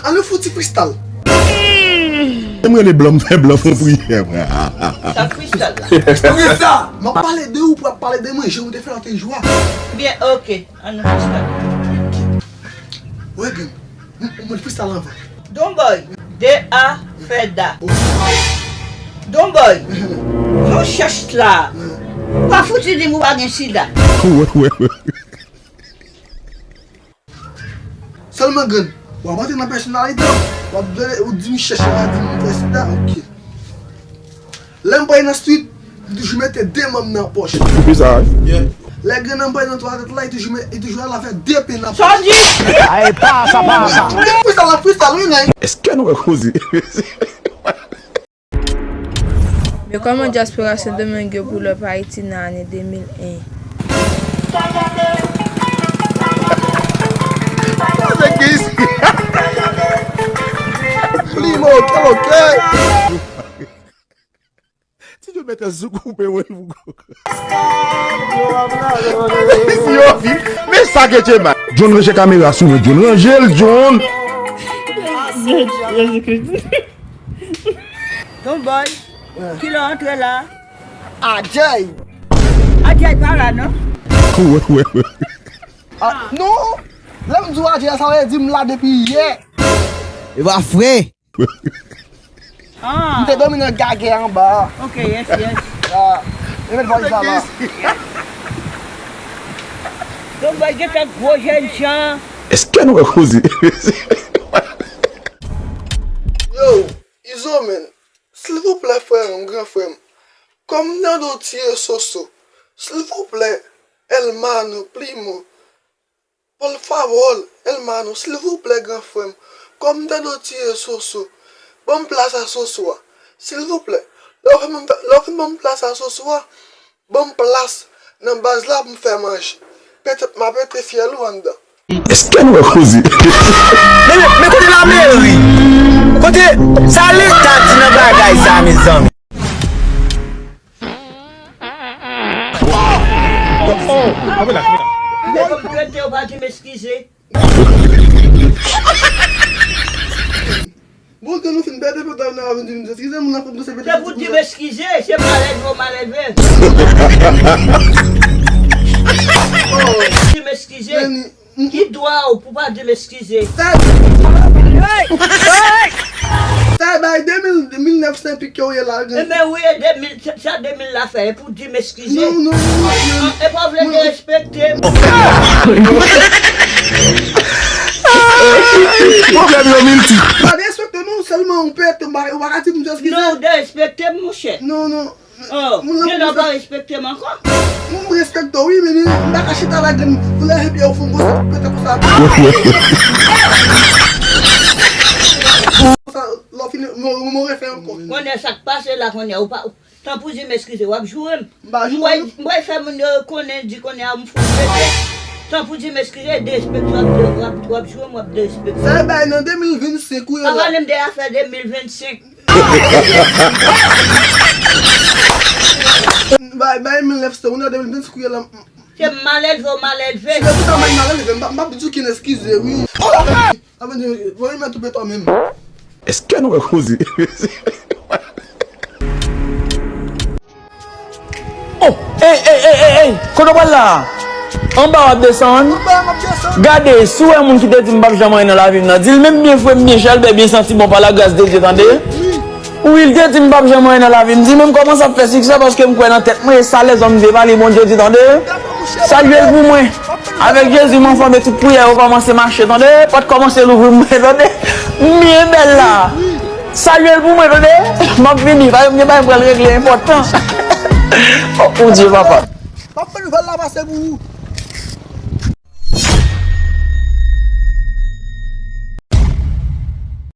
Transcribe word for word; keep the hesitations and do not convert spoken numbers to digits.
Ann nou fouti freestyle. E m rele blan, m fè blan fè priyè, frè. Sa freestyle la. Frè, m ap pale de ou pou ap pale de manje ou te fè lòt jou a. Byen, oke. Ann nou freestyle. Wè, gang. M, m, m freestyle anvan. Donboy, D A fè da. Donboy, nou chèch la. Pa fouti di m ou pa gen sida. Wè, wè, wè. Sèlman grann, w ap antre nan pèsonalite m, w ap vle ou di m chèch, w ap di m fè sida, oke. Lè m pral nan street, m toujou mete de manm nan pòch. Ou fè sa, wi. Lè grann nan pral nan twalèt la, li toujou met, li toujou al avèk de pen nan pòch. Sa w di? Ay, pa sa, pa sa. Freestyle la, freestyle, wi, nèg. Èske nou wè koze? Men kòman dyaspora Sendomeng yo pull up Ayiti nan ane de mil en? Primo, kèl okè? Ti John mèt sou koupe wè pou si yo vin. Men sa ke Djema. John ranje kamera sou mwen, John ranje l, John. Donboy, kilè w antre la? Adjèy. Adjèy pa la, non? Wè, wè, wè. Ah, non, lè m di w Adjèy, sa vle di m la depi yè. E pa vre. Ah. M te dòmi nan gagè anba. Ok, yes, yes. Ah, e met valiz la la. Donboy gentan gwo jènjan. Èske nou wè koze? Yo, Izo, men. Silvouplè, frè m, gran frè m. Kòm m tande w tiye Soso. Silvouplè, Elmano, Plimo. Por favor, Elmano, silvouplè, gran frè m. Kòm m tande w tiye Soso. Ban m plas a Soso a. Silvouplè. Lè w fin ban m, lè w fin ban m plas a Soso a. Ban m plas nan baz la pou m fè manje. Petèt m ap rete fyèl ou anndan. Èske nou wè koze? Men, men, men kote lameri? Kote sa leta di nan bagay sa, mezanmi? Oh, oh, oh, oh, oh. Mwen rete, ou pa di m eskize. Bon, ke nou fin pète pèt la, nou vin di m eskize, moun nan fòk nou se pète. Se pou di m eskize, se malève ou malève. Di m eskize. Ki dwa w pou pa di m eskize? Sa, sa bay de mil, mil nèf san pik ke w ye la, gen. Ebyen, wi, e de mil, sa, sa de mil la fè, e pou di m eskize? Non, non, non, non. E pa vle derespekte m. Pwoblèm yo milti. Pa derespekte non, sèlman ou pète, ou pa, ou pa ka di m eskize. Non, ou derespekte m, monchè. Non, non. Oh, moun nan, moun nan pa respekte m ankò. Mwen, mwen respekte w, wi, men, men, m pa ka chita la, gen, pou leve pye w fon konsa, pete konsa. Konsa, lè w fini, mwen, mwen refè ankò. Konnen sa k pase la, konnen ou pa, tanpou di m eskize, w ap joure m. M pa joure w. M pral fè moun yo konnen, di konnen a m fout pete. Tanpou di m eskize, derespekte w ap, w ap, w ap joure m, w ap derespekte. Sa e bay nan de mil vennsenk, wi, la. Pa pale m de afè de mil vennsenk. Bay, bay mil nèf san, ou nan de mil vennsenk ou ye la. Se malelve ou malelve. Si se pou sa, mwen malelve, m pa, m pa di w ki eskize, wi. Sa vle di, mwen menm tou petwa menm. Èske nou wè koze? Oh, ey, ey, ey, ey, ey, kote w pral la? Anba w ap desann? Anba m ap desann. Gade, si w wè moun ki te di m p ap janm anyen nan lavi m nan, di l menm byen fre m, byen chèlbè, byen santi bon pa la gras de Dye, tande? Wi. Wi, l te di m p ap janm anyen nan lavi m, di menm kòman sa ap fè siksè paske m kwè nan tèt mwen, e sa lèzòm vle pa li Bondye di, tande? Salye l pou mwen. Avèk Jezi m anfòm e tout priyè yo kòmanse mache, tande? Pòt kòmanse louvri pou mwen, tande? M byen bèl la. Salye l pou mwen, tande? M ap vini, paske m gen bagay m pral regle enpòtan. Oh, Bondye, papa. M ap fè nouvèl la pase pou ou.